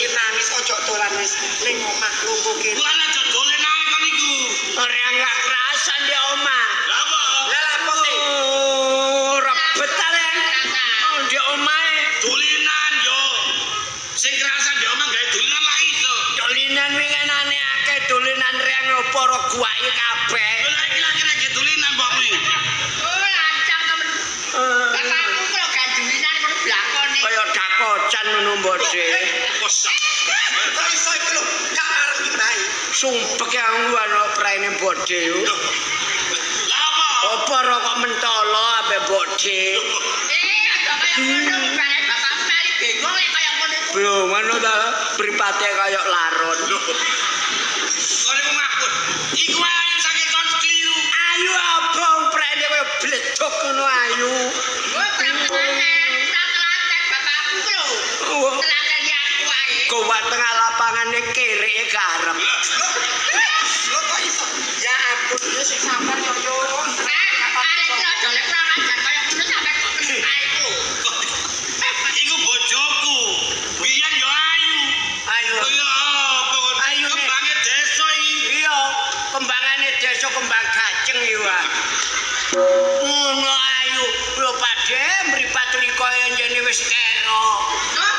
iki nangis ojo dolan wis ning omah lungguh kene. Bukan aja dolen ae kon iku. Ora enggak kerasan di omah. Lah apa? Lah lapo sih? Ora betah le. Oh, di omahe Dolinan yo. Sing kerasan di omah gawe dolinan lah iso. Dolinan winginane akeh dolinan reang para guwake kabeh. Lah iki lagi nek dolinan mbokmu iki. Oh, lancang temen. Bapakku kok gak dulinan kono blakone. Kaya dakocan ngono mbok De. Kok Kok iso iku lho, gak arep iki bae. Sumpek aku ana praene mbok De. Lah apa? Apa rokok mentolo ape mbok De? Eh, aja kaya ngono bareng bapakmu mari bengong lek kaya ngono iku. Lho, ngono ta mripate kaya laron. Kon iku ngapun. Iku ayu saking kon keliru. Ayu apa praene kaya bledok ngono ayu. Oh, kurang telaten, kurang telaten bapakku ku lho. Oh. Telaten ya aku ae. Gowak tengah lapangane kereke garep. Lho kok iso? Ya ampun, yo sing sabar yo yo. Arek iki aja lek kurang ajar kaya ngono sampe kok kena iku lho. Iku bojoku. Biyen yo ayu. Ayu. Lho ya apa kon? Ayu, Nek. Kembange desa iki. Iya, kembangane desa kembang gaceng iki wae. Ngono ayu. Lho Pakde mripat rika njene wis kero. Lho,